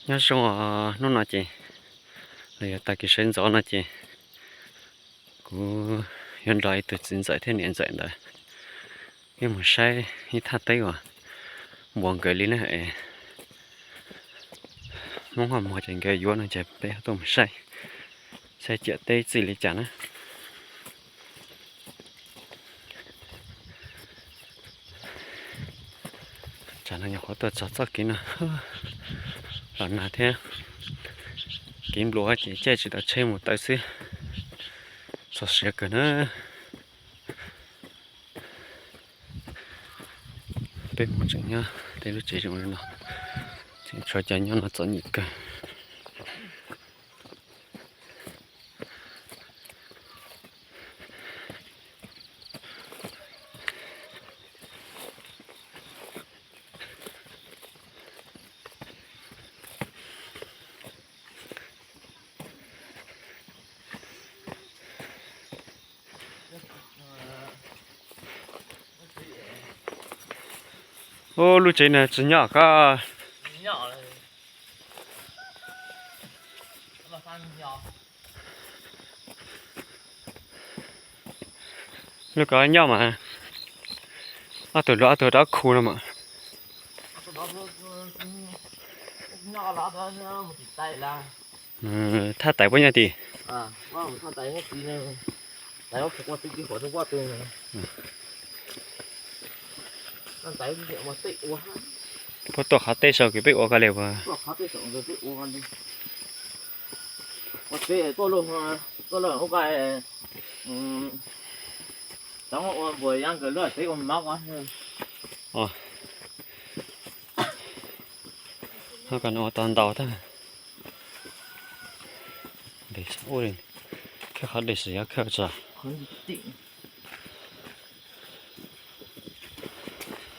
Nyob zoo os, hnub no ces los yuav tag kis sawv ntxov no ces kuv yuav nrog ib tug txiv ntxawm thiab niam ntxawm ntawd wb mus saib ib thaj teb uas npuas nkawd li na. Hmoob ho muag ces nkawd yuav no ces peb tuaj mus saib, saib ciam teb txij li cas na. Tsam no nyuam qhuav tuaj txog txoj kev no los nag thiab, kev nplua ces caij tsis tau tsheb mus tawm xwb, txog siav kawg na. Peb mus tseem nyob tej lub tsev zoo li no, tseem tshuav cov nyob no txom nyem kawg. Ub, lub tsev no tsis nyob koj. Lub ko nyob mas, ob tug luag ob tug rov khu no mas. Thaj tais puab nyob tid. Puab tuaj qhov teb sau kws peb ua ko le puas? Ua ko no ua tau ntau tag. Khaws qhov dej sim yuav khaws tso.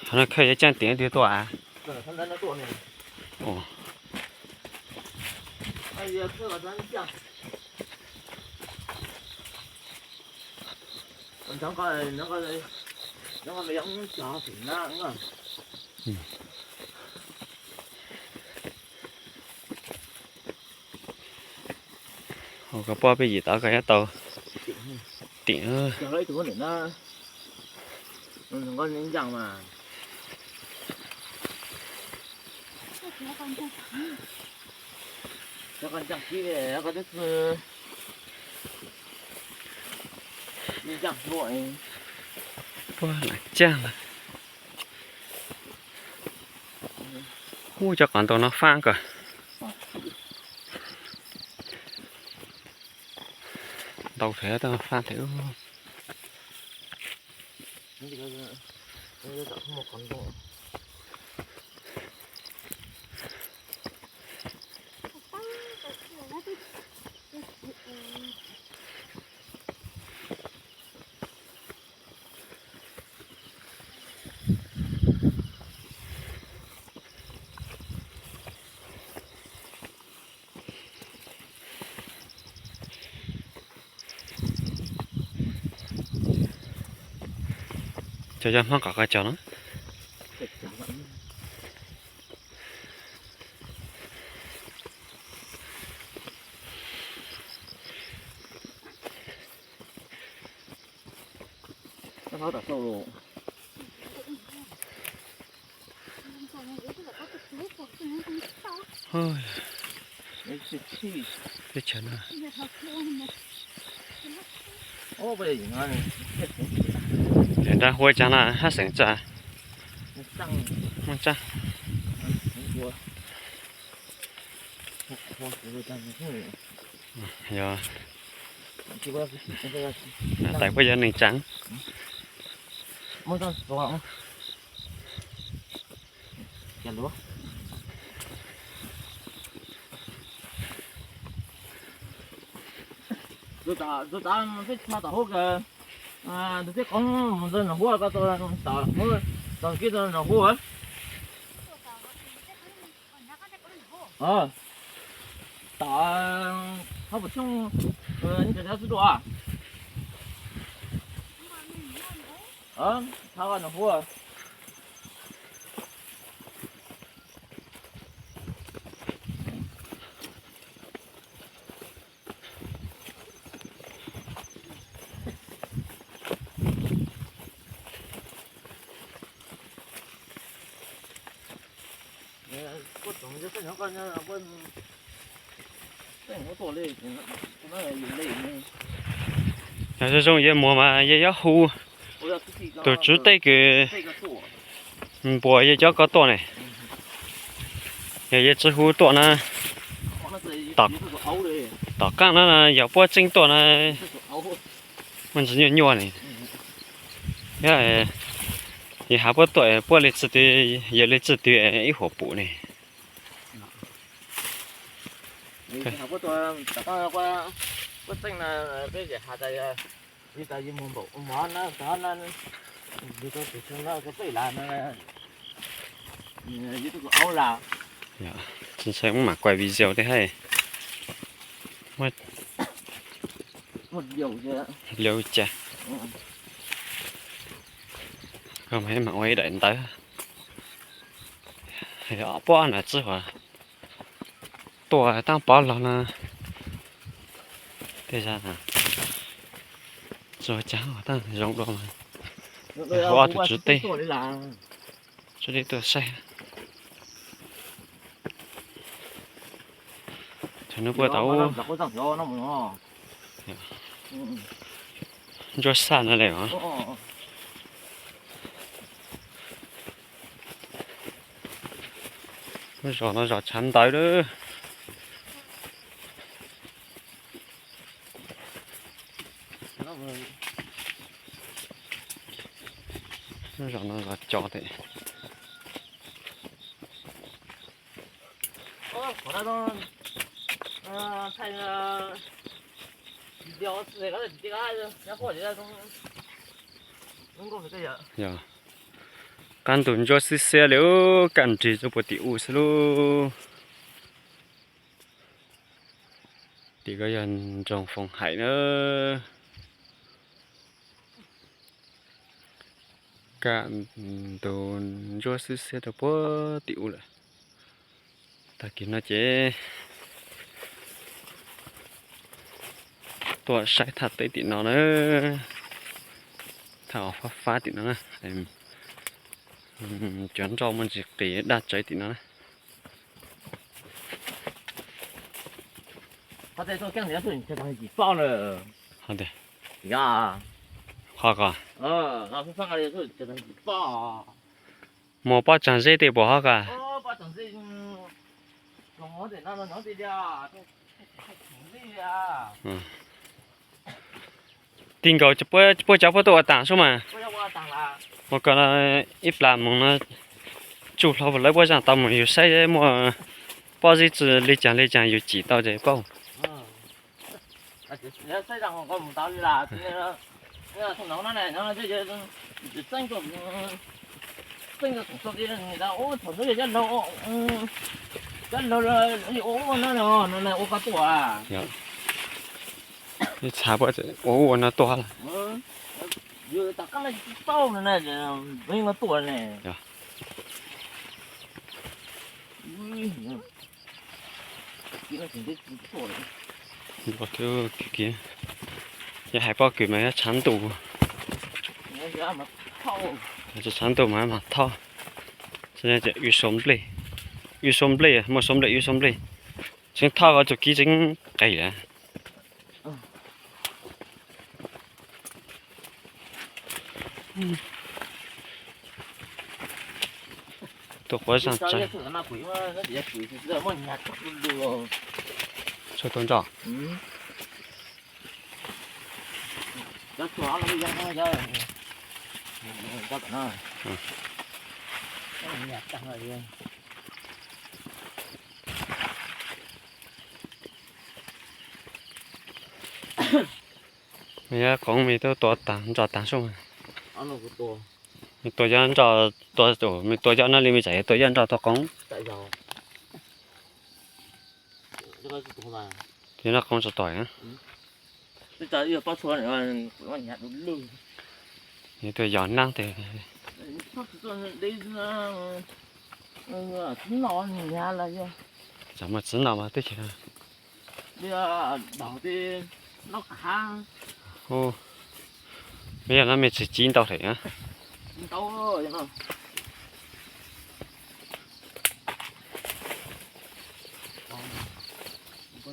Qhov no khaws yuav caaj tim twg tuaj a? Ua koj pob peb yim tod koj yuav tau tim. Puag lam caag lawm. Ub, cov qos ntoo no faab kawg. Ntau heev, faab heev. Cov yog Hmoob qhov qab cog no. Teb chaws no, nrag hua caag no hab xeem tsa? Muaj tsaab. Yog, tais puab yog neeg tsaa. Tus tav peb tshua tom huab kawg, tus tib qoob mus ntawd nram huab, koj tau tom huab, tom kiv tau nram huab. Tom, hab puas tshoob, ib tsoom xwb dua. Thav nram huab. Yog zoo zoo yawg muag mas yawg yuav hu tus tswv teb kws npuas yawg cov ko tuaj ne. Yog yawg tsi hu tuaj na, tom qaab no yog puab tseeb tuaj na, muaj ntsis nyuaj nyuaj ne. Yog yawg has puab tuaj, puab le txij twg, yawg le txij twg ib huam pum ne. Tsis ntshai, wb mam kuas video thiab hais. Liu cas, mam ua ib daim ntawv, puab na tsi huam tuaj taab pov lug na. Tej zag tsi ua cas, taab zoo dua mas hu ob tug tswv teb, tswv teb tuaj saib. Thaum no puab tau ntsuab xaj no le os. Lub zos no zos tshav ntawv lawm. Lub zos no zos cov tes. Yog, qab ntug ntsuab xib xiab li, kaj nrig rua puag tim u xwb lub. Tim ko yog nroog Foom Haim na. Kaj ntug ntsuab xib xiab rua puag tim u lawm. Tag kis no ces tuaj saib thaj teb tim no na, thaj fab fab tim no na, cov nroj muaj ntsis qis daj tsawv tim no na. Qhov ko, muaj pob tsaag zeb tej puas hov ko? Ti nkaus puab cov puab tuaj ua taag sub mas. Ua ko ib plag moog no tsuj hlo lawv puab zaaj tau moog yug saib muaj pob zeb tsi le caag le caag yug cim tau ces paub. Ib txha puab ua ua no tuaj lawm. Yog hais pob kws mas yuav tshav ntuj, tshav ntuj mas mag thoj. Ua suav nplej, ua suav nplej, muaj suav nplej, ua suav nplej. Tseev thoj ko tug kiv tseev qis lawm. Tuaj quav zaaj tsawv. Tshuav tau nroj. Mej yuav qoov mej tuaj tua nroj taag sub. Mej tua cov nroj, tua, mej tua cov no li mej tseem yuav tua cov nroj tua qoov. Cov nroj qoov tsuas tom. Yog tuaj yos naab tes. Txawm muaj txiv nom mas teb chaws. Hu, yog no mej tsis civ ntau heev na. Ntau, yog no. Ua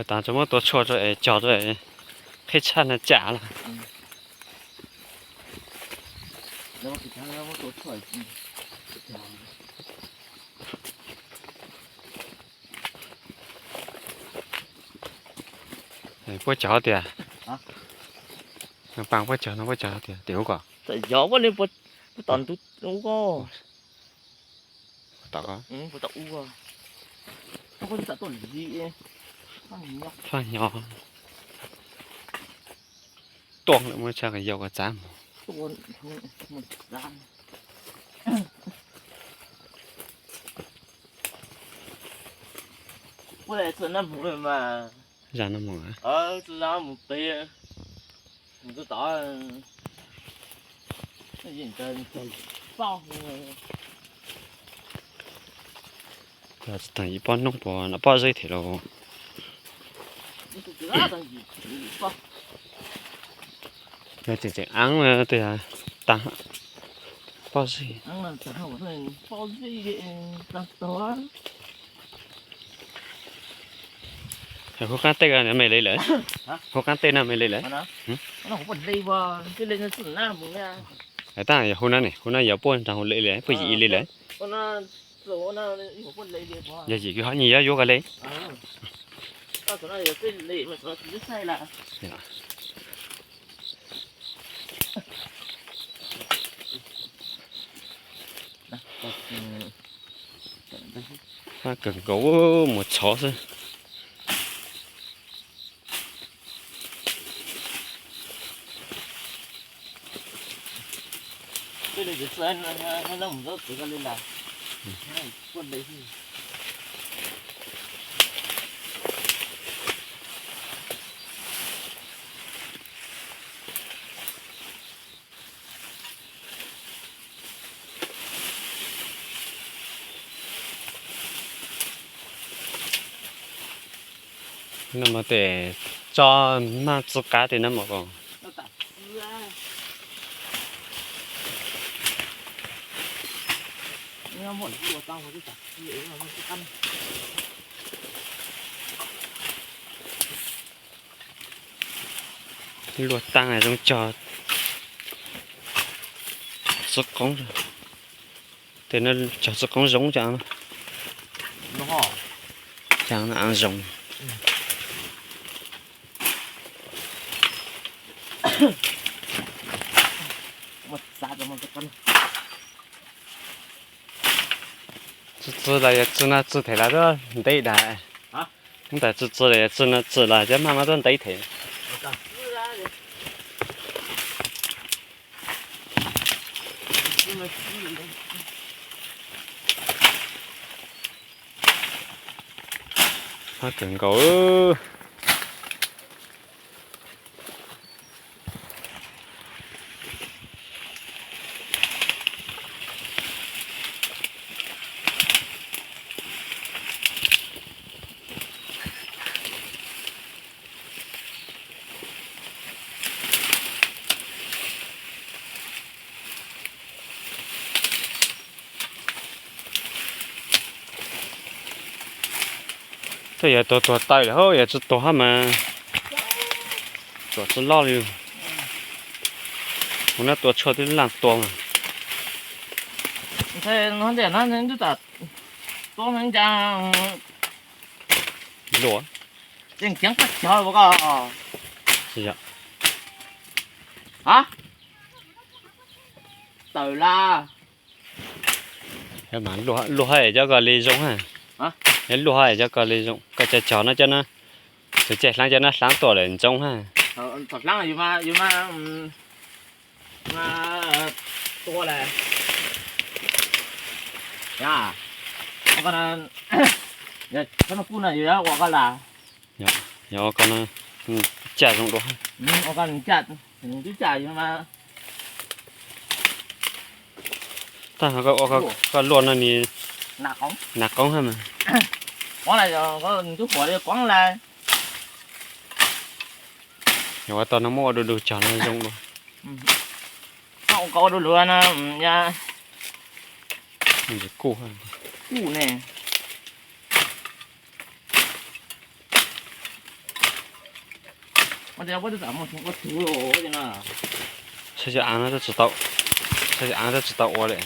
tas tso muab tua tshuaj rau es cog rau, qhib tshaj no cam lawm. Puab cog tias, Paj puab cog no puab cog tias tim ub kom, tom, faj nyo, tuaj lawm muab tshaj ko yau ko txav mus. Zaj no mus, tsis tau ib pob noob puas no pob zeb thiab lauj. Yog tseem tseem aav, tag pob zeb. Hub qaab teb no me li lawm, hub qaab teb no me li lawm. Tab yog hub no ne, hub no yog puab nrog hauv li lawm, puab yim li lawm. Yog yim kws ho nyias yuav yuav koj li. Fab kawg nkaus, mus txhov xwb. No mas tes tso maj txi qav tes no mas ko. Luaj taab zoo cog txiv qoob, tes no cog txiv qoob zoo cas, cas no zoo. Txi txi los yog txi no txi them los tuaj ntev dag. Tab txi txi los yog txi no txi los cov maj mas tuaj ntev them. Fab kawg nkaus. Twb yog tuag tuag taw lawm hab, yog tsi tuag hab mas tsuas tsi loj li. Kuv nab tua tshuaj twb laaj tua mas. Luaj. Tawm las. Luaj hab cov ko li zoo hab. Luaj hab cov ko li zoo, koj cov cog no cov no, txawm caij hlaav cov no hlaav tuaj lawm ntsoov hab. Yog ua ko no, caj zoo dua. Tab koj ua koj luaj no ni, nas qoob hab mas. Yog ua tau no muab ua du du cog no zoo dua. Ua koj ua du lug no ya. Kuj ne. Saib cov av no, saib cov av no twb tsis tau ua li.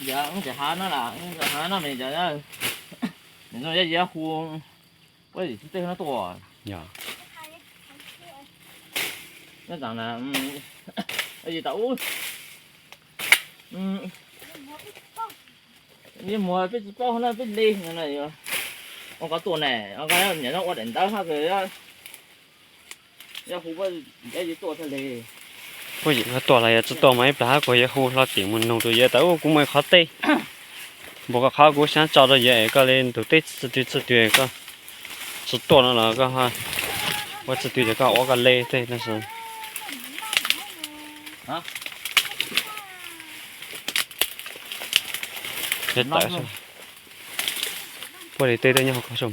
Yog ntawm hav no las, hav no mas cov, nws zoo yam hu, ua yim xib teg no tuaj. Yog, yog tam ub, yog muag peb tsis paub no peb le no, ua koj tuaj ne, ua koj nyiam no ua daim ntawv hab. Yog hu, yog tuaj thiaj li. Kuj yim koj tuaj los yog tsis tuaj mas ib plag hab kuv yuav hu hlo tim mus nug rau yawg tas ub kuv muaj ib qhov teb, npaum koj qhov kuv xav tso rau yawg es koj li ntug teb txhua twg txhua twg koj tsis tuaj no los koj ua txhua twg ces koj ua koj le tej no xwb. Puab li teb twb nyob hauv ko soj.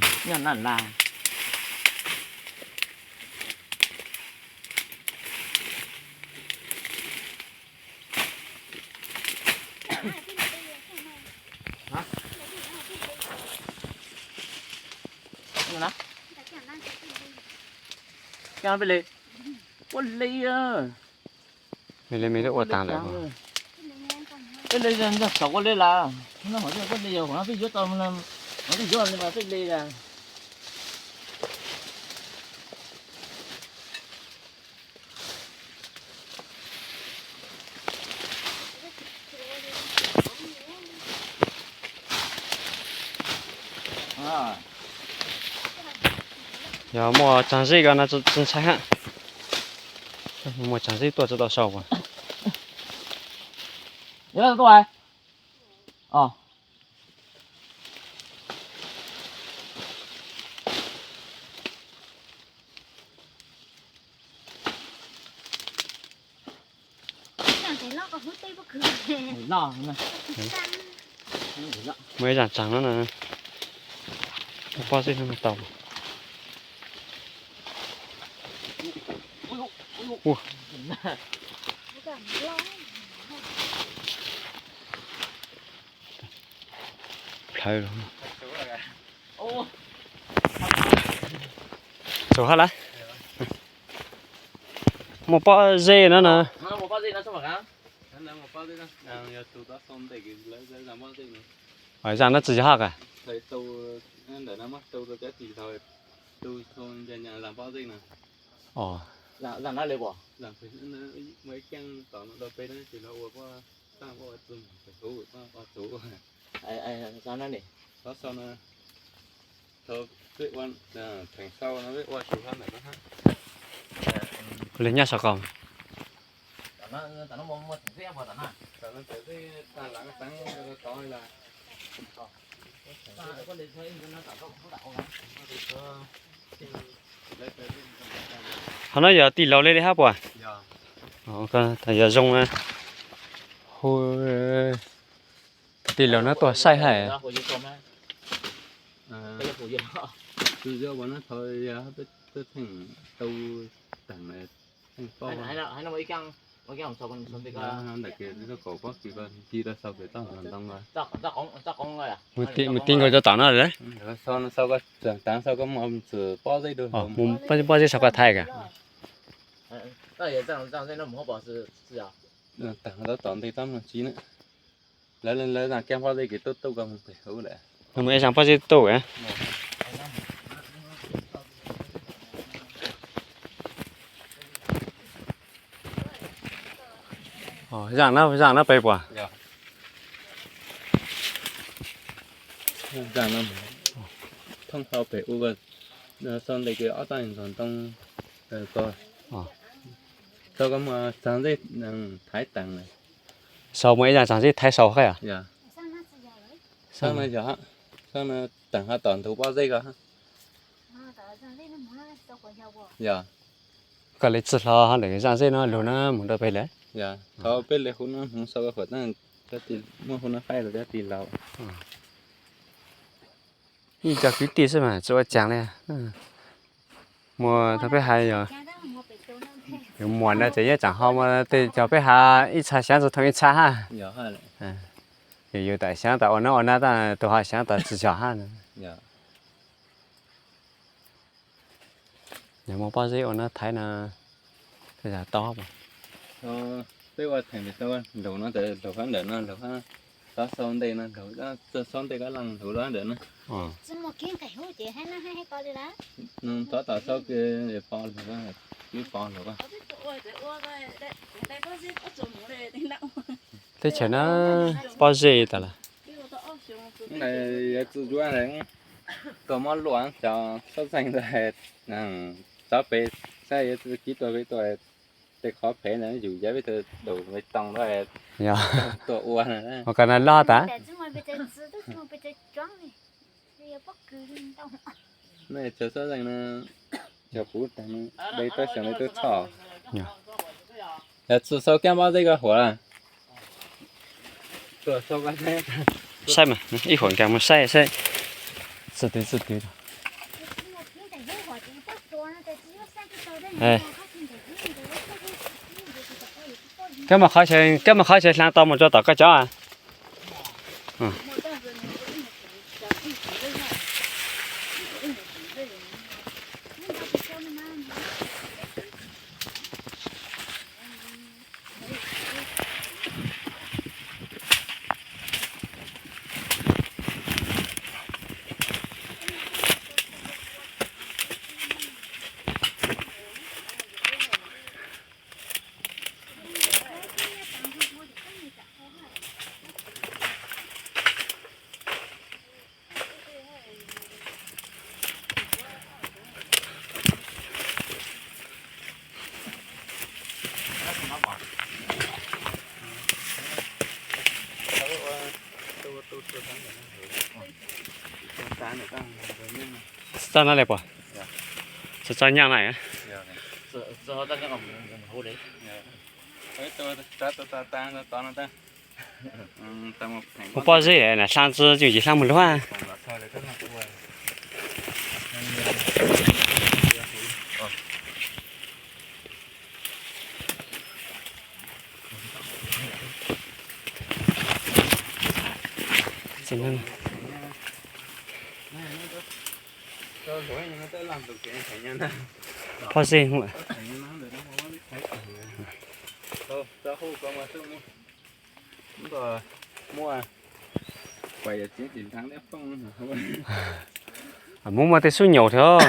Peb le, peb le ua taag lawm. Peb le, peb le ua li mas peb yuav tau, peb yuav li mas peb le. Yog muaj tsaag zeb ko no tsi ntshai hab. Muaj tsaag zeb tuaj tsi tau sau as. Muaj ib zaaj tsaag no na. Pob zeb no tau. Plhawv. Txaus hab lawm. Muaj pob zeb no na. Zaaj no tsi yog haj as. Li nyaj sau ko. Qhov no yog tij laug le li hab puas? Yog zoo na. Hu tij laug no tuaj saib hab. Mus ti nkaus rau tom no lawm. Pob zeb sau ko thaij ka. Lawv, lawv zaaj keeb pob zeb kws tuaj tuaj ko mus pem hauv lawm. Mus ib zaaj pob zeb tuaj. Zaaj na, zaaj na peb puas? Thooj hlau pem ua, sau ntes kws ob tog ntog ntoo ko. Sau ko muaj tsaag zeb thaiv taag. Sau muaj ib zaaj tsaag zeb thaiv sau hab yog? Sab no yog, sab no teem ho tom ntug pob zeb ko. Yog. Koj li txij hlo ho ntawm zaaj zeb no lug no mus rau pem lawm. Yog, thov peb li hu no hmoov sau huam, muaj hu no faib rau cov tij laug. Yeej cov kwv tij xwb mas tsis ua caag li. Muaj thaum peb hais yog, yus muam no ces yeej tsaam ho muaj tej cov peb hais ib txha xyaav tsis thooj ib txha hab. Yus, yus tam xyaav tas ua nab ua nab, tab tus ho xyaav tas tsis yog hab. Yog muaj pob zeb ua nab thaiv no, tau. Peb ua theem tau lug no, lug hab ntawm no, lug hab, tov sau ntej no, lug txog sau ntej kab laag lug lug hab ntawm no. Tov tom sau kws pov lug, kws pov lug. Teb chaws na, pob zeb tas lawm. Yuav tsi yuav, tuaj muab luaj cov sab zeeg ntawd, tov pem, saib yuav tsi kiv tuaj pem tuaj, tej qhov phem ntawd yus yav peb tug daus pem too tuaj ua. Ua kom no loj tas. Nej txhua sab zeeg no, cov puv tag no, de tau xyoo de tau txhoj. Yog txug sau kiag pob zeb ko huam lawm. Saib mas, ib huam nkaag mus saib saib. Txug twg txug twg. Koj muaj qhov chaw, koj muaj qhov chaw hlaa tau mus rau tom koj cov. Txog no le puas? Txog nyaaj na. Mus pob zeb na, hlaa tsi yooj yim hlaa mus luag. Pob zeb. Muab muab tej xub nyaum thiab.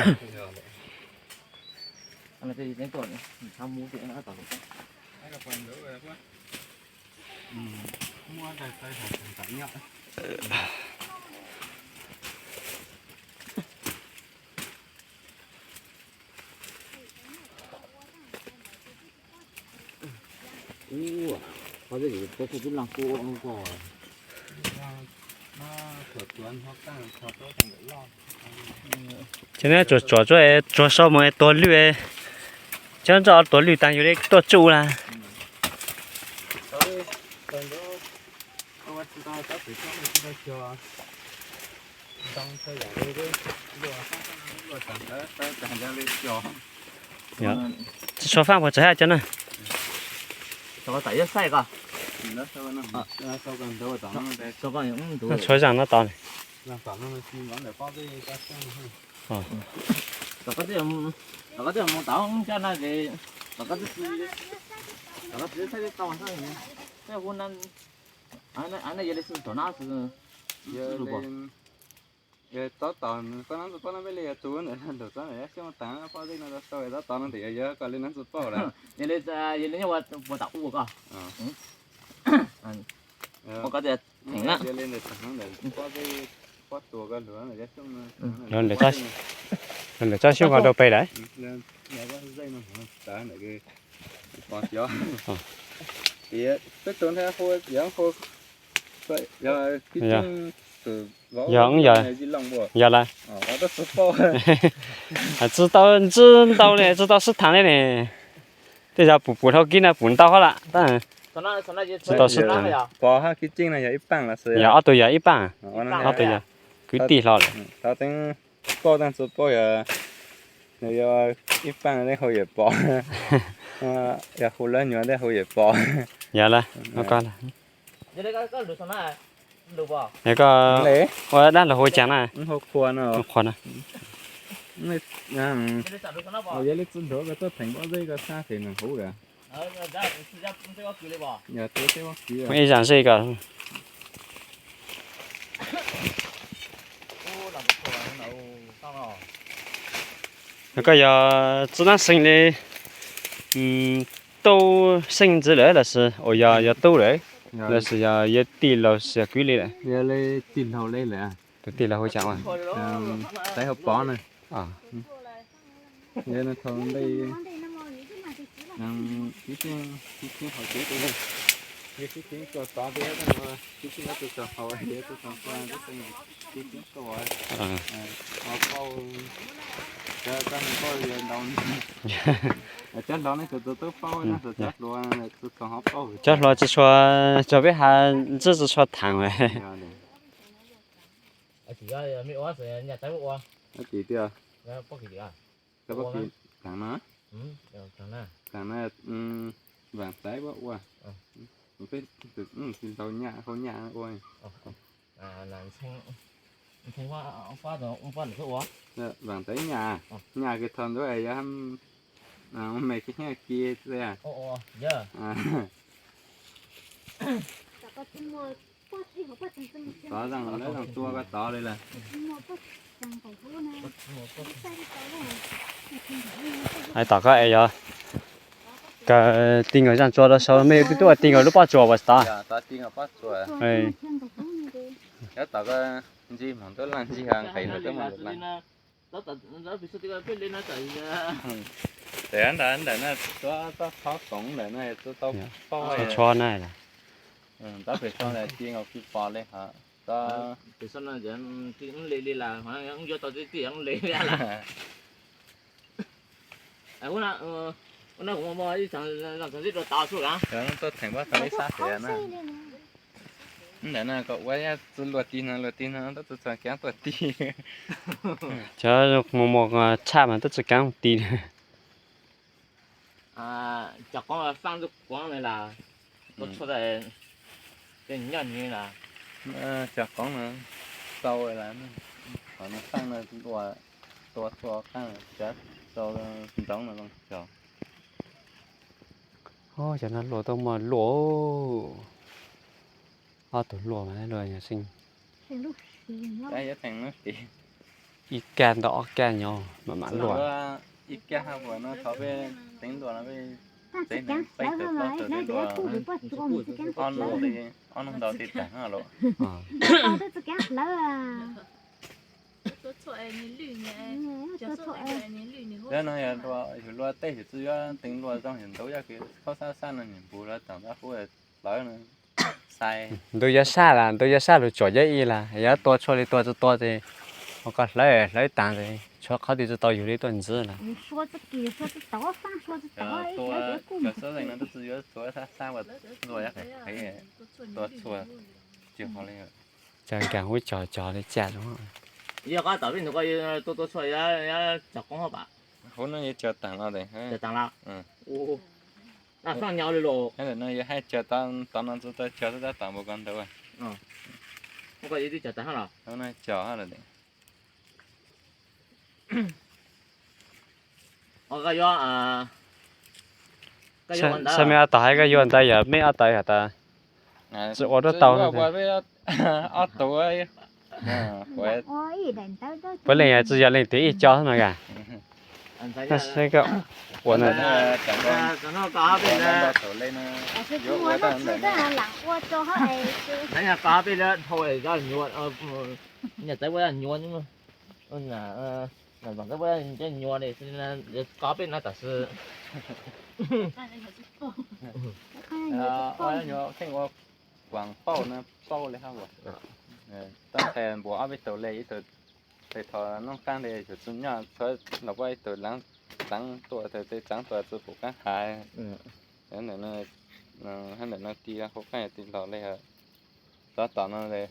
Ces neb tsuas tsuas tsuas tsuag sau mus tuag lwj, cov nroj tuag lwj taag yus le tuaj tsuj lawm. Tsis tshua faaj puas tsav hab cov na. Tshua zaaj no tod. Tov tom koj nab txuj paub no peb li yog tug ntawm ntug txob ntawm yog xyoob taag pob zeb no tau sau tov tom no ntawm yog koj li nab txuj paub lawm. Yog li nyob ua puas tam u koj. Yog li ntawm pob zeb, pob tuag koj lug ntawm yog xyoob no. Lawv tsob xyoob ko rau pem lawm. Peb tug ntawd hu, yog hu Yog, yog lawm. Tsis tau ntsib ntau li, tsis tau sib tham li ne. Tej zaum pum pum dhau kib no pum ntau hab lam. Tsis tau sib tham. Yog ob tug yog ib paaj, ob tug yog kwv tij hlo lawm. Pauj tag txhua pauj yog, yog ib paaj tej hu yawm Pov, yog hu lawv nyuam tej hu yawm Pov. Yog lawm, koj ua dab los hu caag na? Qhua na. Yog li tsi nrov koj tuaj theem pob zeb koj sab tes neeg huv. Ib zaam zej koj. Koj yog tsi nab xeeb li, tub xeeb ntxiv lawm lossis, uas yog, yog tub lawm, lossis yog yog tij laug lossis yog kwv li lawm? Tus tij laug hu caag ua? Txaiv hu Pov na. Cov hluas tsi tshua, cov peb has ntsib tsi tshua thaam. Vaam Txaiv puab ua, tij laug Nyaj, Hauv Nyaj ua. Vaam Txaiv Nyaj, Nyaj kws thaum ntawd yog me kws nyaj kis xwb. Tov zaaj lawv zaaj tua koj tov li lawm. Hais tom koj es yog kawg ti nkaus zaaj tsua rau saud, mej twb tuaj ti nkaus lub pob tsuas puas tau? Ntsib moog tub laaj ntsib nqis lawm tub moog lawm. Tes ntawm na, tsob txhob koom ntawm na, tau paub tsob na. Tab pem tso ntawm ti nkaus kws pom li hos. Ua na, ua na kuv muaj ib txhia zaaj txhua ntsib rua tau txhua kav. Tuaj theem pob tsuas ib sab xwb na. Ntawm na kom ua tsi luaj ti no, luaj ti no tab tsi txhua kaav tuaj ti. Cov muaj muaj tshaj mas tab tsi kaav ti. Cov qoob faaj tub kuav na las, tua txhua tej nyoj nyi las. Cov qoob na tau las, qhov no faaj na, tua txhua qaab, cov tau ntsoov no zoo cog. Cov no luaj tuaj muaj luaj, ob tug luaj mas luaj yog xeeb. Ib kag ntau ob kag nyob mam mam luaj. Ib kag hab puas no thov peb teev luaj no peb txeev neeg peb tug plaub tug luaj, ob nub ntau tib taag luaj. Yog no yog yug luaj tej yug tsi yuav teev luaj zoo yug ntau, yog kws khaub sab sab no nwg npug lawv taam tab hub lawv no. Ntu yuav saj las, ntu yuab saj lug tsuam yog ib las, yog tua txhua li tua tsi tua ces ua koj hlawv hlawv taag ces tshuav qhov twg tsi tau yug li tuaj ntxiv las. Cov xab leej no tab tsi yuav tua sab sab ua luaj, tua txhua tsi hov li. Cov nkaag hub cog cog li cas zoo. Yog qab tom peb ntug ko tua tua txhua cog qoob hab pam. Hub no yuav cog taag los. Ntawm no yuav haj cog tod no tsi tau cog tab tom npua ko ntawd. Hub no cog hab los. Saib mej ob tog hais koj yuav ntawd yog mej ob tog has tas tsi ua dab tau. Puav leej tsi yog leej twg ib co xwb no as. Saib koj ua na. Nyuam, kheej ua Kuas pauj na, pauj li hab uas, tau nthe npuas ob peb tug le, ib tug tes thov noob qaab le, tug txug nyoj txhua los puab ib tug leev txeev tuaj, tug txeev tuaj txug pum qaab hav. Hab ntawm no ti qhuv qaab yog ti los le, tov tom no le,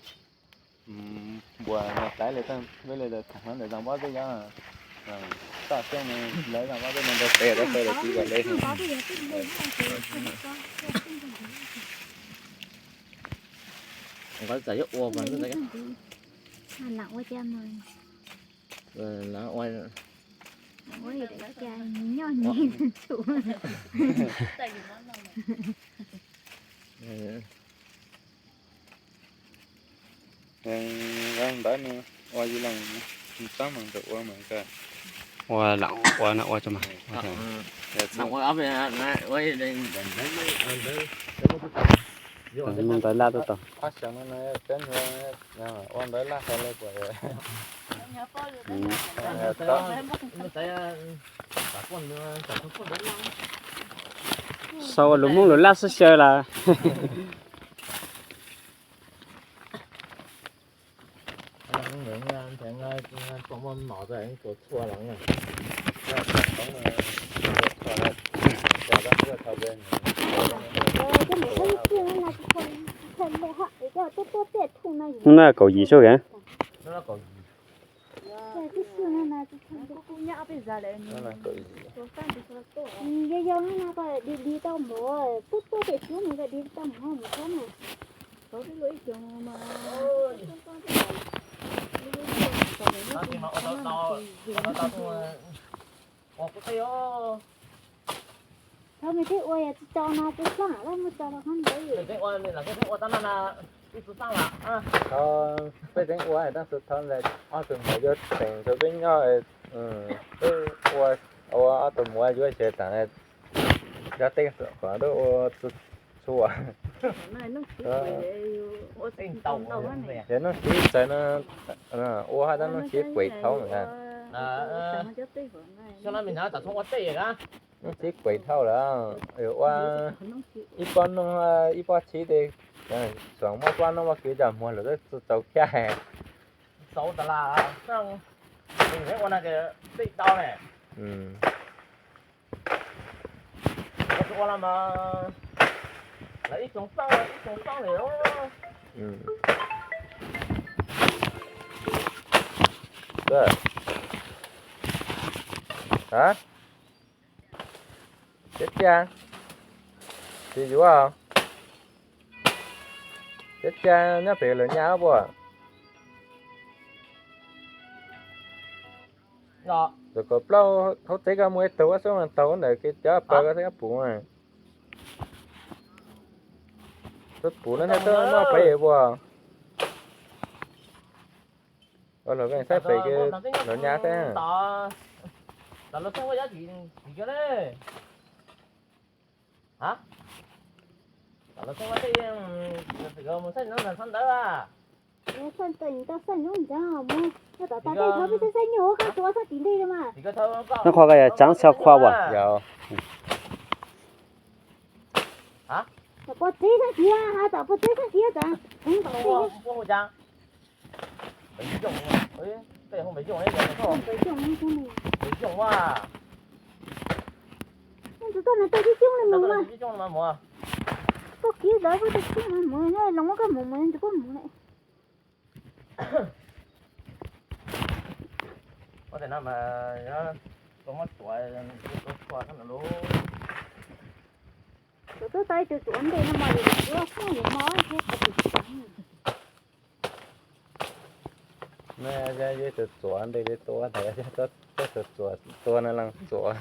npuas no taiv le, peb le thaam hov ntawm zog npob peb yog toj xyoob no, lawv zog npob peb no nrau tes rau peb le tib yam le. Nqov txawm yuav ua mas lam ua cas mas, lam ua, lam ua cas nyob nyias tshum. Ntawd no ua yus leej txab mas ntawd ua mas ua lam ua no ua tso mas. Ntawd laj tau tau. Ua ntawd laj hais le puas sau lus Hmoob lus laj xwb xyaw las. Hnub no kaum yim sub kag. Thov mej peb ua yog tsis tau no tsis txaj lawm muab tso rau qhov ntawd. Peb teev ua tab sis thov ntawd ob tug muam yuav teem rau peb nyob, peb ua, ua ob tug muam yuav ces tam yog tej qhov lub ua txhua. Yog Nuj Siv txawv no, ua hab tab Nuj Siv kuem dhau lawm. Nuj Siv kuem dhau lawm, ua ib pob noog ib pob tshib tej, txawm muab pob noog pob kws coj muag lawm twb txaus kiag. Txaus tas las, ua na tej tau ne. Ua los mas lawv ib tsoom faj, ib tsoom faj li. Txiv Txia, tsis yuav, Txiv Txia nyob pem lawm nyab puas? Txawm kaum plaub hauv tsev koj muaj ib tug ua xub taug ntawm kev cov plaws koj saib koj pum. Koj pum no thiaj tuaj noj pem puas? Ua luag saib pem koj los nyab thiab. Nyob qhov koj yog tsaav xyaw khua puas? Tom pov tsev sab tid, tom pov tsev sab tid, tom pov tsev. Tus toj no tau tib coob li mus mas. Koj kiv ntawd koj tau coob mas mus, los muab koj mus mus tus koj mus lawm. Tus tub tau ib tug txuas ntej no mas yus tsis muaj yus mob thiab. Ib tug txuas ntej li tua ntawd, tus txuas tua no leej txuas.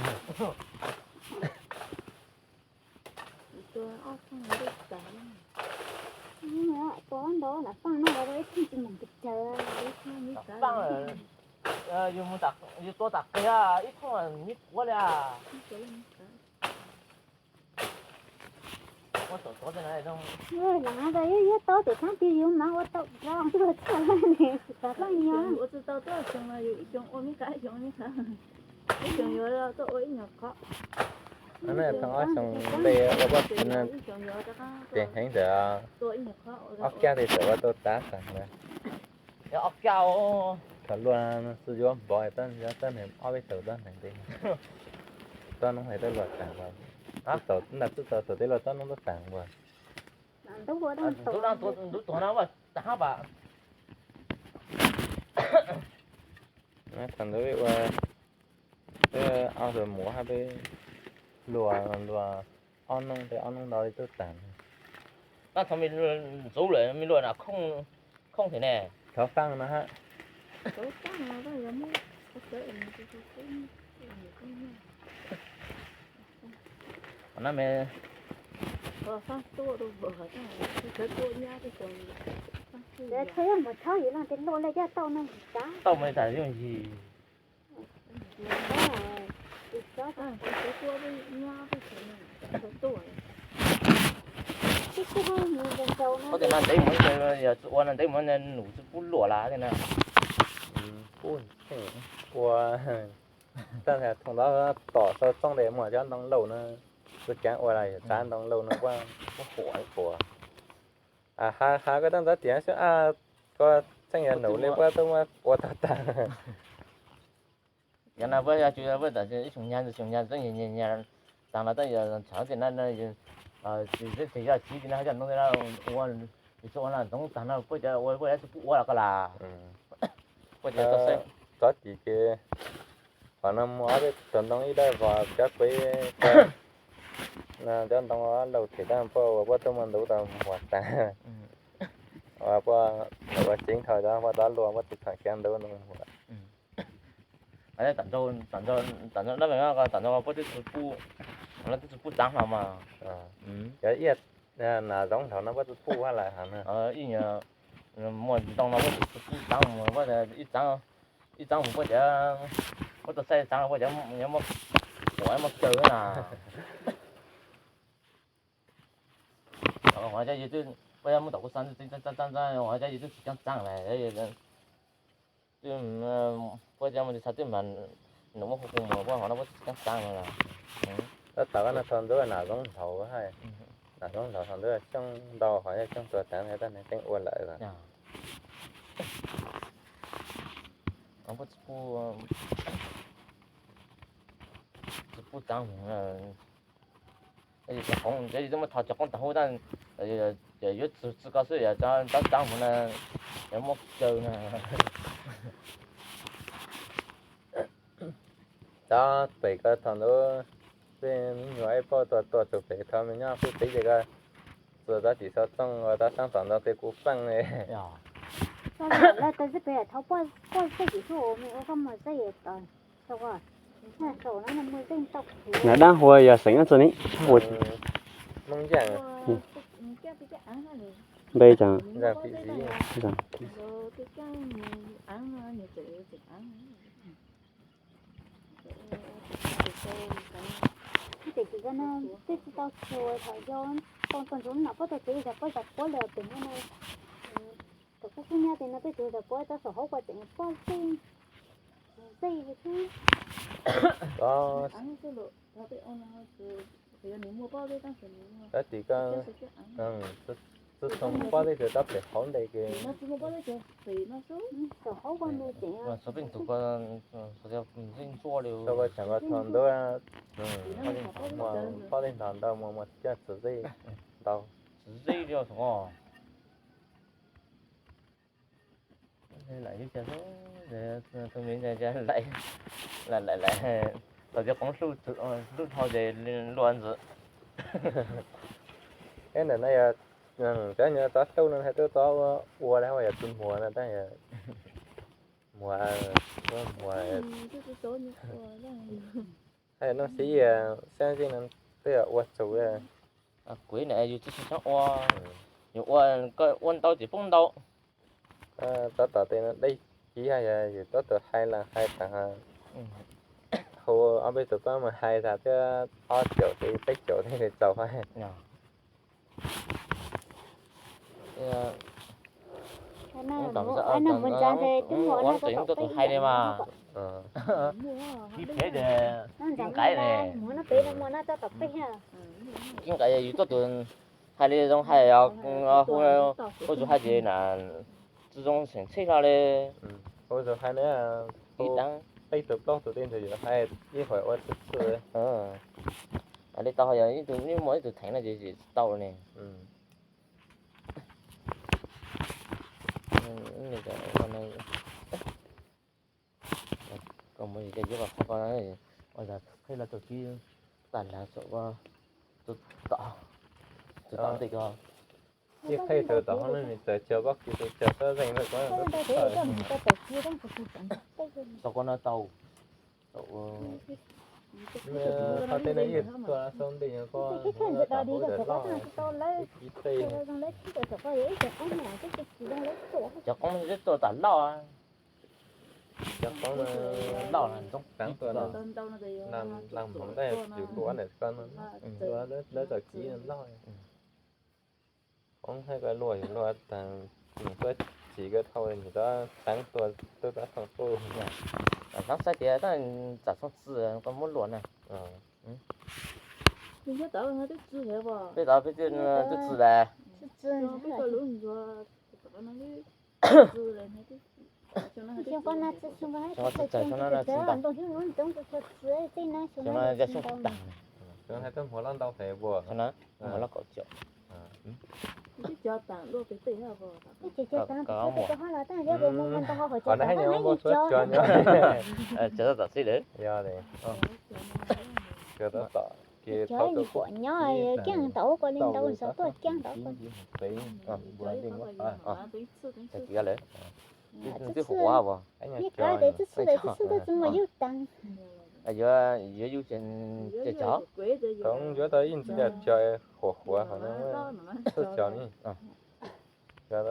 Tua ntau lam faaj no ib tug tsis meem pes tsawg. Yus tua tam qis ib thooj nib puav li. Lam tas yog yog tau tes thaab twg yus mam ua tau rau txhaj ne, tsis tas faaj nyo. Ib xyoo yuav tuaj ua ib nyuag qhov. Thov ob xyoo npe ua poj txiv no, ces heev ntawm ob kiag li tawm ua tau tav xeem na. Ob kiag. Thaum luag xwb yuav npov txoj neeg ob peb tau txoj neeg tej, txoj noob hais txoj luag taag, nram txuj tau thaum tej luag txoj noob txoj taag ua. Thaum ntawd ua, thaum ntawd ua, peb ob tug muam hab peb luag, luag ob noob, peb ob noob ntau li tub taag. Tab thaum me ntxuv lawm me luag na khooj thiab ne. Thov faaj no hab. Tau mas tas yooj yim. Ua tej no ntev mus, yog tsis ua no ntev mus nws num tsis pub luam lawm tej na. Ua, thaum ntawd tom xaus txooj tes muaj cov ntoo lauj no, kuv caav ua lawm yog txav ntoo lauj no puab, puab huam, ha ha koj tau ntxov tias xwb, koj txheej yog num li puab tub muab ua tau tag. Yog no puab yog tsis, puab tam ib xyoo nyag, xyoo nyag txeeb nyag, taag no tab yog tshav tej na, tsis yog tsiv ti na, coj ntoo ua, yus tsis ua no ntxoov taag no puab cov ua, puab cov tsis pub ua los koj las. Puab cov tau xeeb. Txov tim ces qhov no muaj ob peb tug ntoo ib dawb vog cov kuv, cov ntoo lauj them tab puab ua puab tub muaj ntub tau muag taag. Puab ua tseev dhau cov puab txov luag puab tsis txhob khiav ntub ntoo muag. Tam ntawd, tam ntawd puab twb tsis pub, twb tsis pub txaav hlo mas. Cov ib yam nas zoov nrhav no puab tsis pub hab lawm hov na. Ib yam muaj ntoo no puab tsis pub txaav, ib txaav, ib txaav mus puab cov, puab tau saib txaav puab cov yuav muab, muab kaw na. Ho cov yus twb, puab muab tom kuv xa txeeb txeeb txeeb, ho cov yus twb tsis coob txaav lawm. Puab cov mus tsis txha twb mas num muab hu hu mus puab hov no puab tsis coob txaav lawm. Tab tom koj no thaum ntxuv nas zoov nrhav, nas zoov nrhav thaum ntxuv xyoob ntau hov yog xyoob tuag taag tab neeg teeb ua lawm. Puab tsis pub txaav mus. Cov yus twb muab tho cov qoob tag hub tab, yuav txug txug koj xwb yog txaav mus na, yuav muab kaw na. Cov pem ko thaum ntawd tej me nyuam ib pauj tuaj tuaj txug pem thaum me nyob kuv txiv ces ko txuas txov tim xaus txooj ua tau saab tom ntau tej kuv faaj li. Lawv tau xwb pem thov poj xwb tim xub me ua koj muag xwb es tos. Nas dab hua yog xeem dab tsi ne? Npe cas? Tej tsis tau tshua thaum yog tau txog ntawm no puab tau txiv zam puab zam puab lawm pem no na. Thaum kuv kub nyab tes no peb txiv zam puab tau saum hauv kua tseem poj xwb. Zej xwb. Tab sis ko, txhua txhua pob teb chaws tab pem hauv ntej ke. Saum hauv kua ntej tseem, txhua peb ntug ko, txhua ko tseem ko tho ntawd, pob teb ntog ntawd mas muaj caj txhua zej ntau. Txhua zej li os. Lawm ib co, tus me ntawd lawm, lawm lawm, tau cov qoob hlub dhau ces luag ntxwv. Eb, ntawm no yog cov nyuag txov hlub no hais tuaj txov ua li hais yog tus muag no tab yog muag, muag, hais no xib xeeb xib no twb yog ua txug. Kuv ib niam yus tsis tshua ua, yus ua, koj ua ntau ces poob ntau. Tab tom tej no deb kiv hab yog yus tab tom hais las hais tas, hu ob peb tug pab mus hais tas thiab ob caum tes peb caum thiaj li txaus hais. Ua ntawm tus hais li mas, ib phev ces Kib Nqaij ne, Kib Nqaij yus tuaj tus hais li zoo hais, hu tus hais ces na, tsis zoo xeem txheej hlo li. Ib deev peb tus plaub tus tej ntawd yuav hais ib qho ua txhua txhua li tau, yog ib tug muaj ib tug theem no ces tsis tau ne. Koj muaj cov yuav qhov ko, ua yog qheb los tau Kib, tas lav txog, txog tom ntej ko. Ib qheb tau tom hoob ne, txawm cog pob kws txawm cog xab zeeg no ko, tau ko no tau. Qhov tej no ib tuaj xau nti ko, ib tej, cov qoob twb tuaj tas loj, cov qoob loj ntxoov taav tuaj, las hmoov tab yus tua ntawm ko no, lawv txawm Kib loj. Qoob thiab ko luaj yus luaj tag, nws tuaj tsim ko dhau nws rov taav tua tuaj tab thooj tuaj. Tab saib tias tab tsam tshooj txi koj muab luam na. Peb tod peb twb txi las. Xyoo no tsis txawg, xyoo no tsis ntau. Xyoo no yog xyoo tag. Xyoo no hais tuaj muag loj ntau pes puas. Xyoo no muag loj kaum caum. Cov tom xib lawm. Cov nyob kiag tau ua ko li ntau zog tuaj kiag tau. Twb huv huav, yeej kav tias twb txhwb tau twb txhwb tau tsis muaj yug tag. Yuav, yuav yug ces cog. Yuav tau ib ntsis cog cog huam huav hauv no, txhwb cog ni. Cog tau,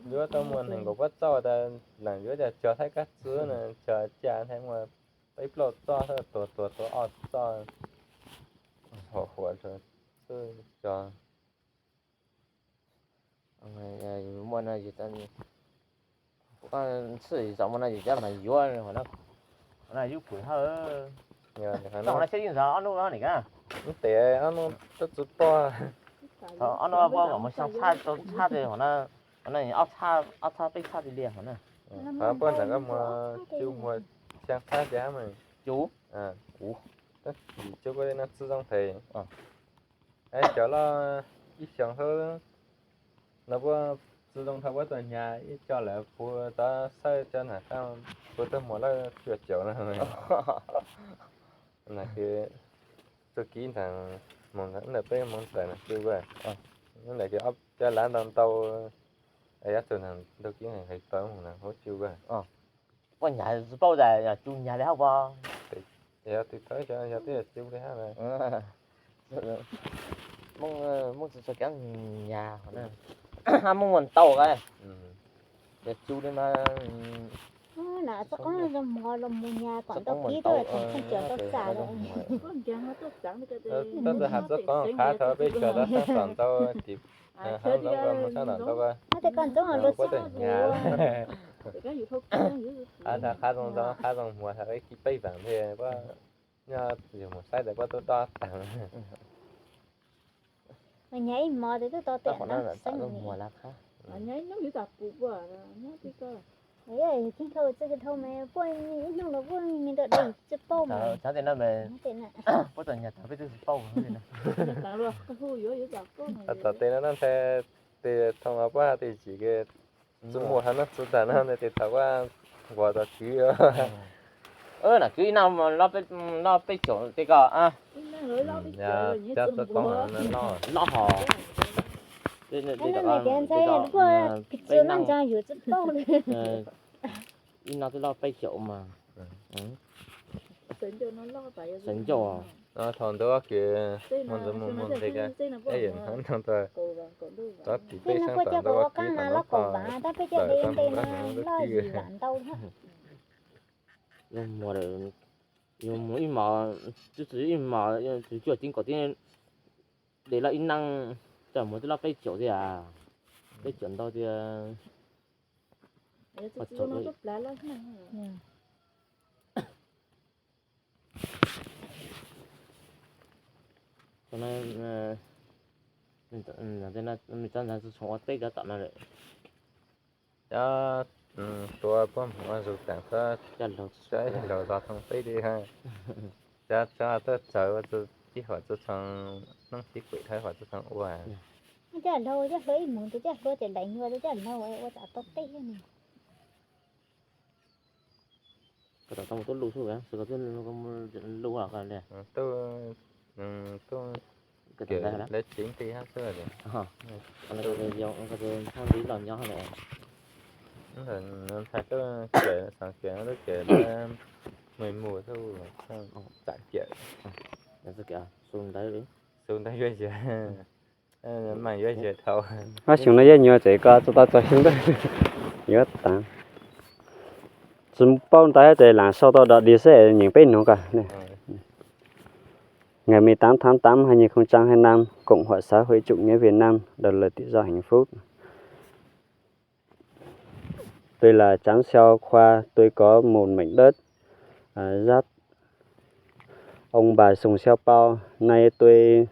yuav tau muaj nees nkaum pob txauj tas lees yuav cog cog thaib kab txwb na, cog ca thiab muaj peb plaub txoj, tuag tuag tuag ob txoj, huam huav, txhwb cog. Muaj no yus, txhwb zom muaj no yus cov mas yuav, no yub pum hawb. Txoj no siab yeej zog ob hnub nim ka. Ub tes ob hnub twb tsis pom. Ob hnub pom kom mus xyoo txhab tau txhab tej hov na, ob txhab peb txhab li li hov na. Puag ntawm koj mus cub muag xyoo txhab tiag mas. Cub, cub, cub kuj no tsis zoo phem. Cov loj ib xyoos xwb, no puab tsis zoo dhau puab tuaj hnyav ib co lawm puag tod xawb cov nam qab puag tag muag lawm cuaj caum no. Nam kws txuj kib ntawm moos ntawm peb moos tawm nam kws, nam kws ob peb lav ntau ntau, yog txug nam ntau kib heev tau nam huv cub. Puab hnyav tsis paub tas yog cub hnyav li hab puab. Yog tus thawj xyov yog twb yog cub li hab. Mooj tsis txog kev hnyav hov na, mooj muaj ntau qa, yog cub li mas. Txoj qoob zoo mov los mus hnyav kom ntau kib tuaj tseem tshuaj cawm tau txam lawm. Tab sis has txoj qoob qhab rau peb cov tau sab tom ntau tim, hab ntau ko mus sab tom ntau ko. Puab tawm hnyav, qhab zoo ntau qhab zoo muag has ib kib peb vaam thiab puab nyob yug mus saib tas puab tub dob taag. Hnyav ib hmos tes twb tau tes xeeb. Puab tau hnyav tag peb twb tsis paub. Tom tes no nthe, tes thooj puab has tes tsis ke, tsis muaj has no txug tag no tes thaum puab nquag tau kwv. Nam kwv ib nag loj peb caum tej ko. Cov txoj qoob loj hov. Ib nag twb loj peb caum mas. Xeev ncauj, thaum ntawd kws moog ntawd moog moog ntawd, tov tim peb saab tom ntawd kwv tau no tau lawm tau moog lawm ntawd kwv. Yog muag, yog muag ib hmos, twb tsis ib hmos, cuaj ceeb kaum ceeb, tes loj ib nag, coj muag twb loj peb caum thiab as. Peb cov ntau tias Cov ntawd tsoom ua teb cov tom no lawm. Cov tua puab hmoov ua zug teem xwb, coj laug zog thoob peb li. Cov tuaj txawv ua tib huam txhua txhua hnub sib kuam dhawv huam txhua txhua ua. Coj laug coj hlua ib mus tus coj hlua ces daim nyuag tus coj laug ua tom tau teb thiab ne. Koj tom tau mus tuaj lus xwb, koj twb lus li. Lawv tsev nqi hab xwb. Koj tus ntxhab nqi los nyob lawm. Ntxhais tuaj kawm, xav kawm no tuaj kawm, mus mus xwb, tsam kawm. Xu ntawv, xu ntawv yuav yawg, mas yuav yawg dhau. Ob xyoo no yuav nyuag ces koj txog tau txog xyoo ntawd yuav tas. Tsis paub ntawv ces lam sau tau dog dig xwb, nyeem peb hnub ko. Ngày mười tám tháng tám hai nghìn không trăm hai mươi lăm, Cộng hòa xã hội chủ nghĩa Việt Nam độc lập tự do hạnh phúc. Tôi là Tráng Xeo Khoa, tôi có một mảnh đất, à, giáp ông bà Sùng Xeo Pao. Nay tôi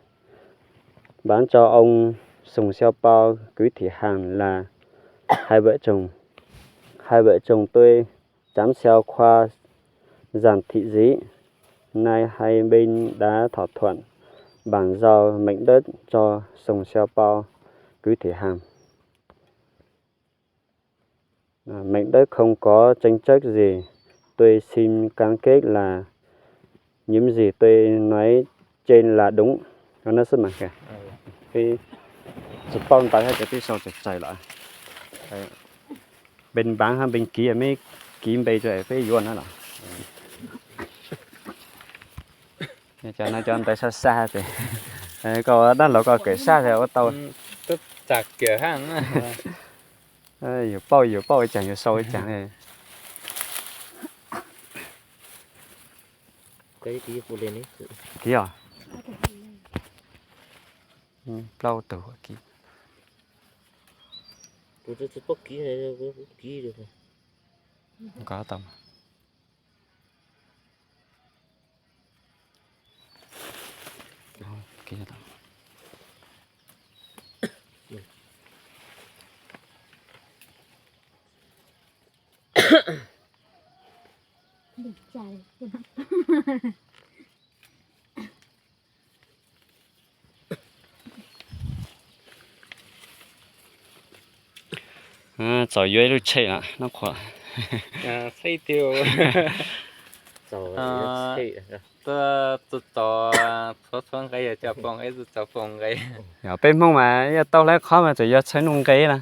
bán cho ông Sùng Xeo Pao, Cứ Thị Hằng là hai vợ chồng, hai vợ chồng tôi, Tráng Xeo Khoa, Giàng Thị Dí. Nay hai bên đã thỏa thuận bàn giao mảnh đất cho Sùng Xeo Pao, Cứ Thị Hằng. À, mảnh đất không có tranh chấp gì, tôi xin cam kết là những gì tôi nói trên là đúng. Tsis paub ntawv ces twb sau tsawg tsawg lawm. Npe npav hab npe kiv, meb kiv npe rau peb yuav na los. Cov no cov ntawv sab sab ces koj dab laug koj kawm sab ces ua tau. Yuav pauj yuav pauj ib caag yuav sau ib caag. Kiv os. Plaub tug kiv. Nkaus tau. Txaus yuav ib lub tsheb lawm nub qhuav. Tuaj txaus txhua txhua nqe, yog coj poj nqe, txaus poj nqe. Yog peb Hmoob mas yog tau hlais qhov mas txawm yog tshawb nuj nqe na.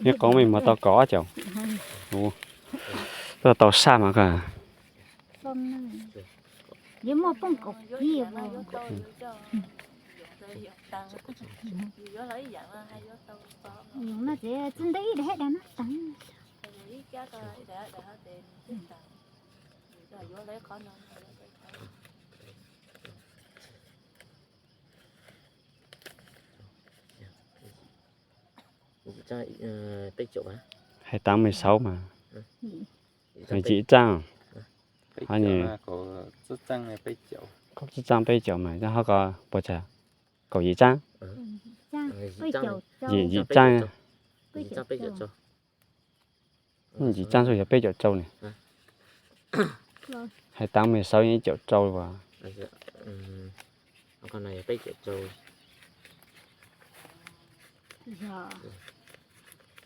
Nyob qoob mej muab tau kaum ob caug. Tuaj tau saj mas koj. Yuav muaj poob kaum kib. Yus no txiv tsi ntev ib dam ib dam no tas. Hais tám mươi sáu mà. Yim txaaj. Kaum txwj txaaj peb caug mas, ho koj puas tsawg? Kaum yim txaaj. Yim txaaj. Yim txaaj tsuas yog peb caug rau ne. Hais tám mươi sáu yog ib caum rau as.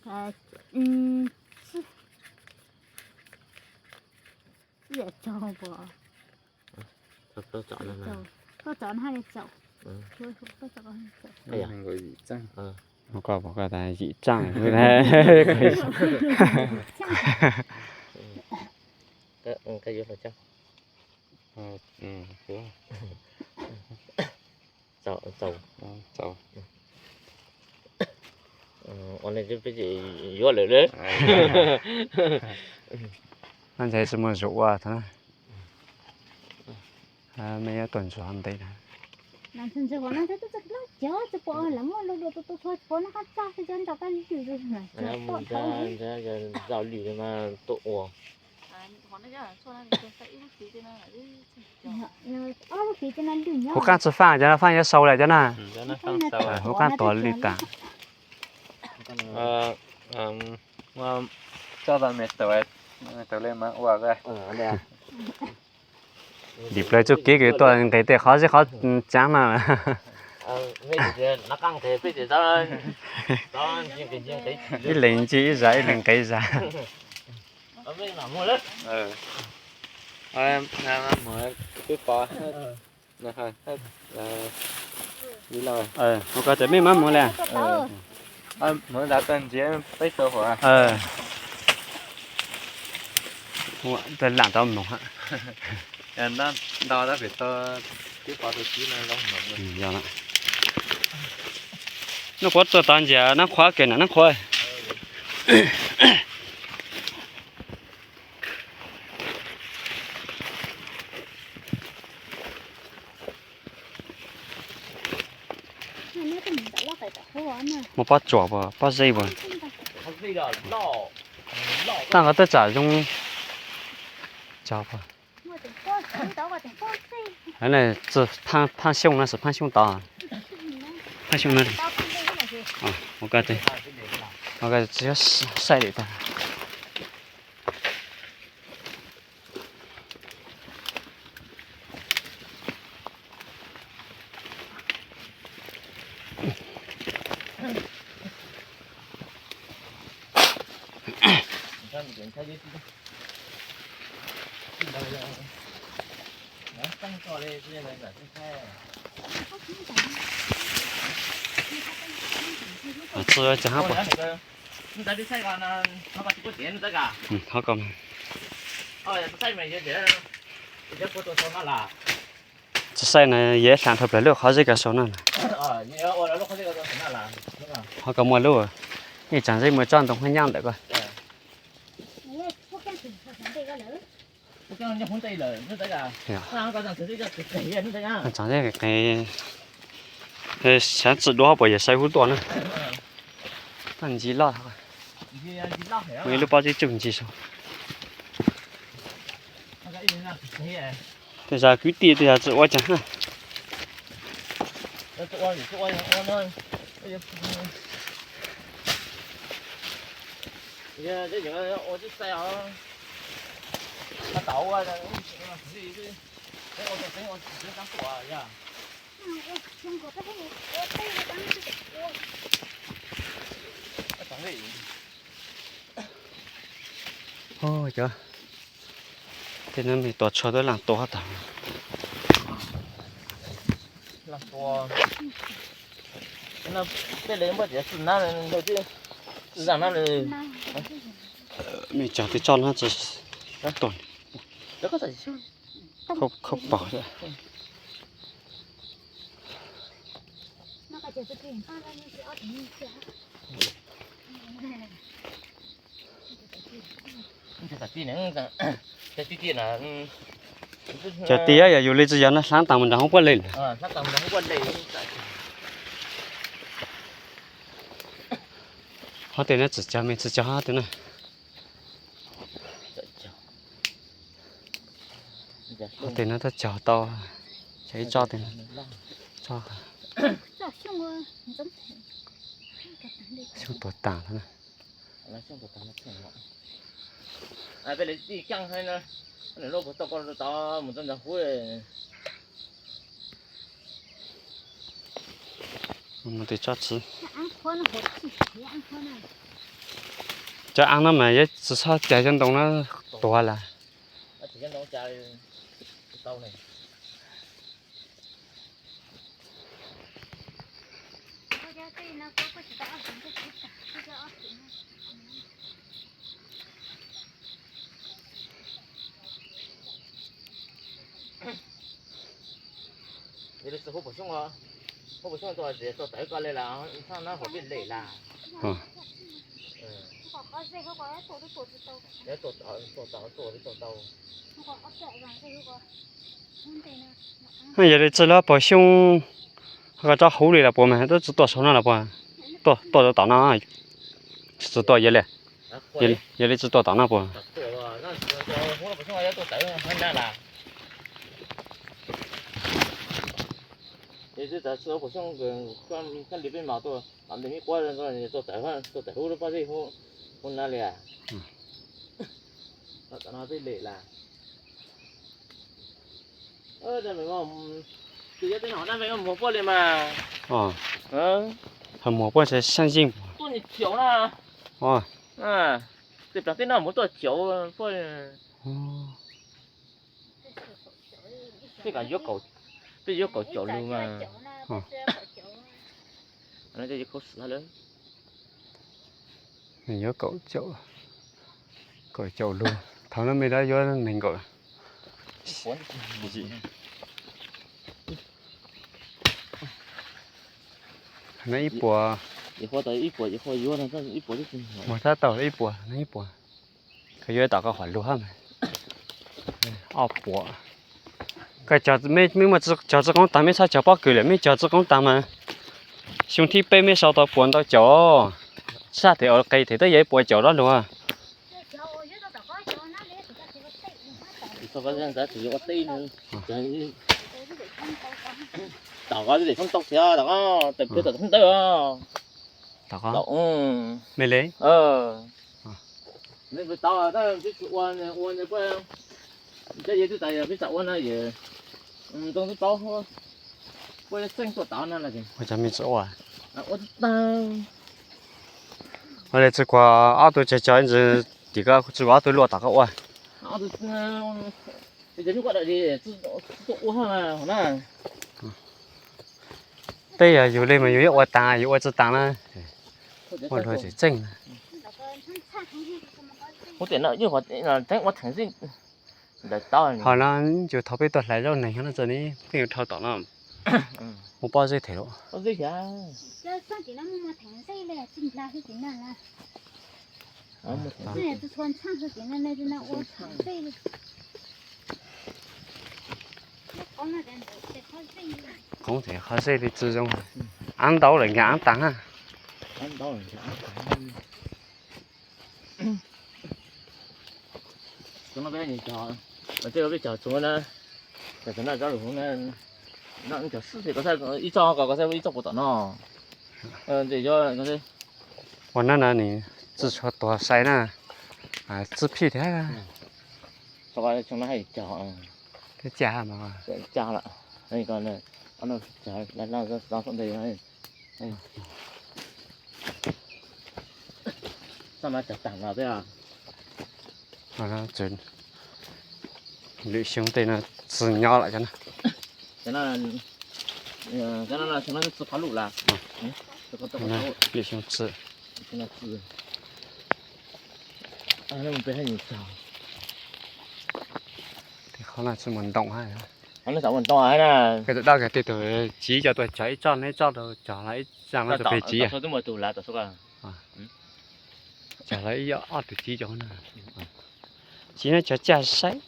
Koj tsom no haj li tsom. Koj pom koj tas yim txaj. Yuav lawm. Ntxhais tsis muaj zaum ua tod. Me yuav tuaj ntsuag ntev na. Zaum lwm mas tuaj ua. Hauv qab tsis faaj cov no, faaj yuav sau lawm cov na. Hauv qab tuag lwj tas. Dim plaws txuj kev kws tuaj nqis tej qhov zeb qhov tsav no. Ib leeg ncig ib zag, ib leeg nqis zag. Ua koj ces mej mab mus le. Mus ntav tag ntsiav peb tau huam. Lam tau mloog. Ntau tab pem tau tib pov tau tib no zoo mloog. Nub quav tuaj tod ntsiav Nab Qhuav kev na, Nab Qhuav. Muaj pob tsuas puas, pob zeb puas? Tag nqo twb tsam zoo. Tso puas? Phaj Xyooj no, xwm Phaj Xyooj tod. Phaj Xyooj no. Ua koj tsis saib li tag. Txi tsa hab puas? Hab ko. Tsis saib na, yog ib hla dhau plaws lub qhov zeb ko sau no na. Ho koj muaj lub, ib tsam zeb muaj tsob ntoo hab nyab ntawm ko. Tsam zeb qis, xyov tsi dua puas yog saib hub tuaj na. Koj ntsis loj, muaj ib lub pob zeb tsuj ntsis saud. Tej zag kwv tij tej zag tsis ua caag hab. Cov tej no me tua tshuaj twb laag tua tag. Me cog tej tsob no tsis tuaj, khaub pom. Cov tias yog yus li tsis yog no hlab taag mus nram hoob puab le lawm. Qhov tej no tsis cog me tsis cog qhov tej no. Qhov tej no tab cog tau, cog ib tsob tej no. Xyoob tuag taag lawm na. Mus tej tsob txiv. Cov av no mas yuav tsis txhob cais cov ntoo no tuag lawm. Yog li txij lub puas xyoo, ho tso hauv li los puas mas twb tsis tuaj saum no los puas? Tuaj, tuaj rau tom no, tsis tuaj yog li. Yog li tsis tuaj tom no puas? Ho muag puab saib zeej puas? Peb yuav kaum caum lug mas. Yuav kaum caum, kaum caum lug, thaum no mej dab yuav nees nkaum. No ib puas, muag tab tau ib puas, no ib puas. Koj yuav tom koj qhov lug hab mas. Ob puas. Koj cog, mej muaj cog txiv qoob taag, mej txhob cog pob kws lawm, mej cog txiv qoob taag mas xyoo thib peb mej sau tau puas ntau caum. Sab tes ua qe tes twb yog ib puas caum dab lug. Tom qab, mej le, ua, ua, peb tsis ua na yog ntoo tub taub, peb txeej tuaj tod na los ua cas mej tsis ua? Ua le tsi kuas ob tug cog cog ntsis tim koj tsi kuas ob tug luaj tom koj ua. Tej yog yug le mas yug yuav ua taag yug ua tsi taag na. Ua luag tseem txeej na. Ua no yug thaum peb tuaj hlais zaub neeg no tsi ne, peb yug dhau tom no. Muaj pob zeb them lawm. Qoob tes qhov zeb li tsi zoo. Av ntau lawm nkaag av taag na. Ua na na nws tsi tshua tuag sai na, txwb phij thiab. Twb caj mas. Lwm xyoo tej no tsi nyob lawm cov no. Lwm xyoo tsi. Tej qhov no tsi muaj ntoo hab. Koj tus dab kag tej tug tsiv coj tuaj cog ib tsob, neb tsob rau cog los ib tsob no tus peg tsiv. Cog los ib ob tug tsiv cov no. Tsiv no cog caj saib.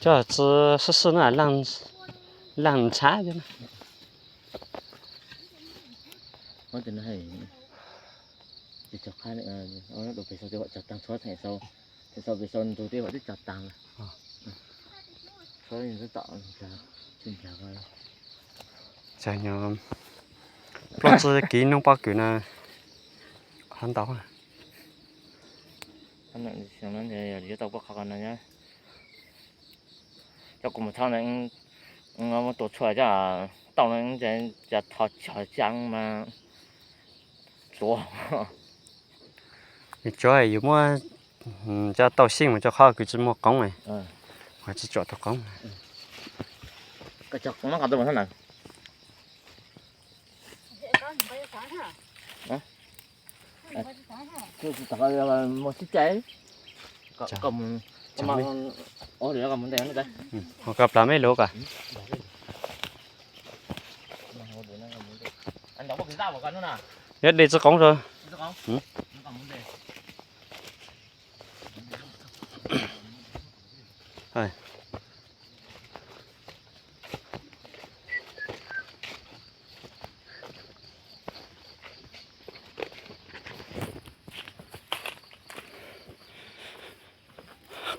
Coj tsi sib sib na, laag ntshav cov no. Cov nyob plaub tsib kiv noob pob kws na, qhov ntau. Yuav tau poj qhov no, coj kuv mus txhawb ntawd, muab tua tshuaj coj tauj no, cas tho cog cag mas tsuav. Tsuav yus muab coj tauj xyeej mus rau qhov kws tsis muaj qoob, tsis tsuam tau qoob. Muab sib cais, ho koj plas mej lug ko. Yog dej tsi qoob rau.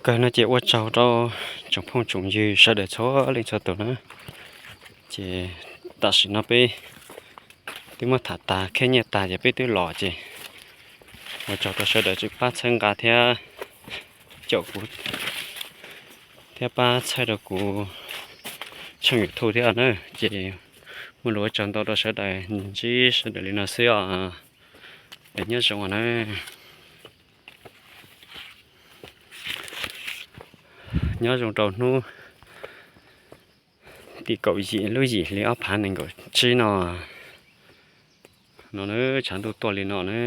Kawg no ces ua tsaug rau tsoom phooj tsoom ywg sawv daws txhua leej txhua tus na. Ces tam sim no peb twb muab tham tas khej nyiaj tag ces peb twb los ces ua tsaug rau sawv daws tseem pab txhawb nqa thiab caum kuv thiab pab txhawb rau kuv tshooj YouTube thiab na. Ces muaj lus ua tsaug ntau rau sawv daws, ntsib sawv daws li no xwb os. Nyob zoo na. Nyob zoo rau hnub tim kaum yim lub yim hli ob phav nees nkaum tsib no, no na, tshav ntuj tuaj li no na.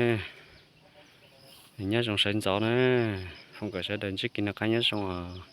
Nyob zoo sawv ntxov na, foom kom sawv daws ntsib kev noj qab nyob zoo os.